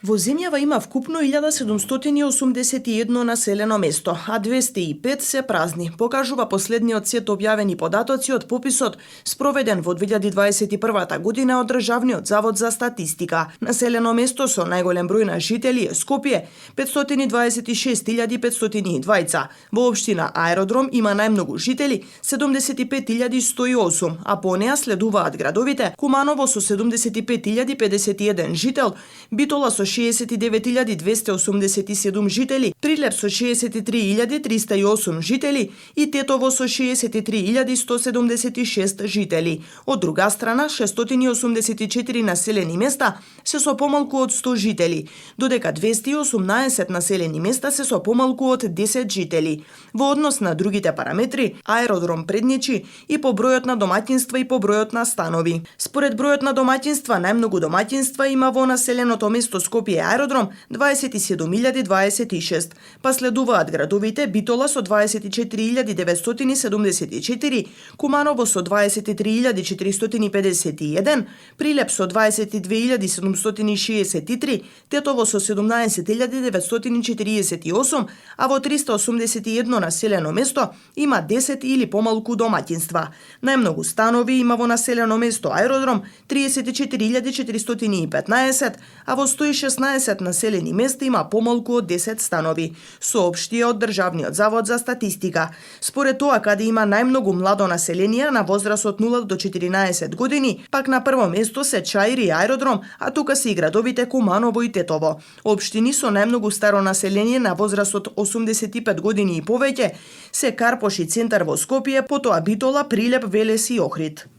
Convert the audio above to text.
Во земјава има вкупно 1781 населено место, а 205 се празни, покажува последниот сет објавени податоци од пописот спроведен во 2021 година од Државниот завод за статистика. Населено место со најголем број на жители е Скопје, 526.502. Во општина Аеродром има најмногу жители, 75.108, а по неа следуваат градовите Куманово со 75.051 жител, Битола со 69.287 жители, Прилеп со 63.308 жители и Тетово со 63.176 жители. Од друга страна, 684 населени места се со помалку од 100 жители, додека 218 населени места се со помалку од 10 жители. Во однос на другите параметри, Аеродром предничи и по бројот на домаќинства и по бројот на станови. Според бројот на домаќинства, најмногу домаќинства има во населеното место Скопје Аеродром 27.026, па следуваат градовите Битола со 24.974, Куманово со 23.451, Прилеп со 22.763, Тетово со 17.948, а во 381 населено место има 10 или помалку домаќинства. Најмногу станови има во населено место Аеродром 34.415, а во 116 населени места има помалку од 10 станови, соопштија од Државниот завод за статистика. Според тоа, каде има најмногу младо население на возраст од 0 до 14 години, пак на прво место се Чаир и Аеродром, а тука се и градовите Куманово и Тетово. Општини со најмногу старо население на возраст од 85 години и повеќе се Карпош и Центар во Скопје, потоа Битола, Прилеп, Велес и Охрид.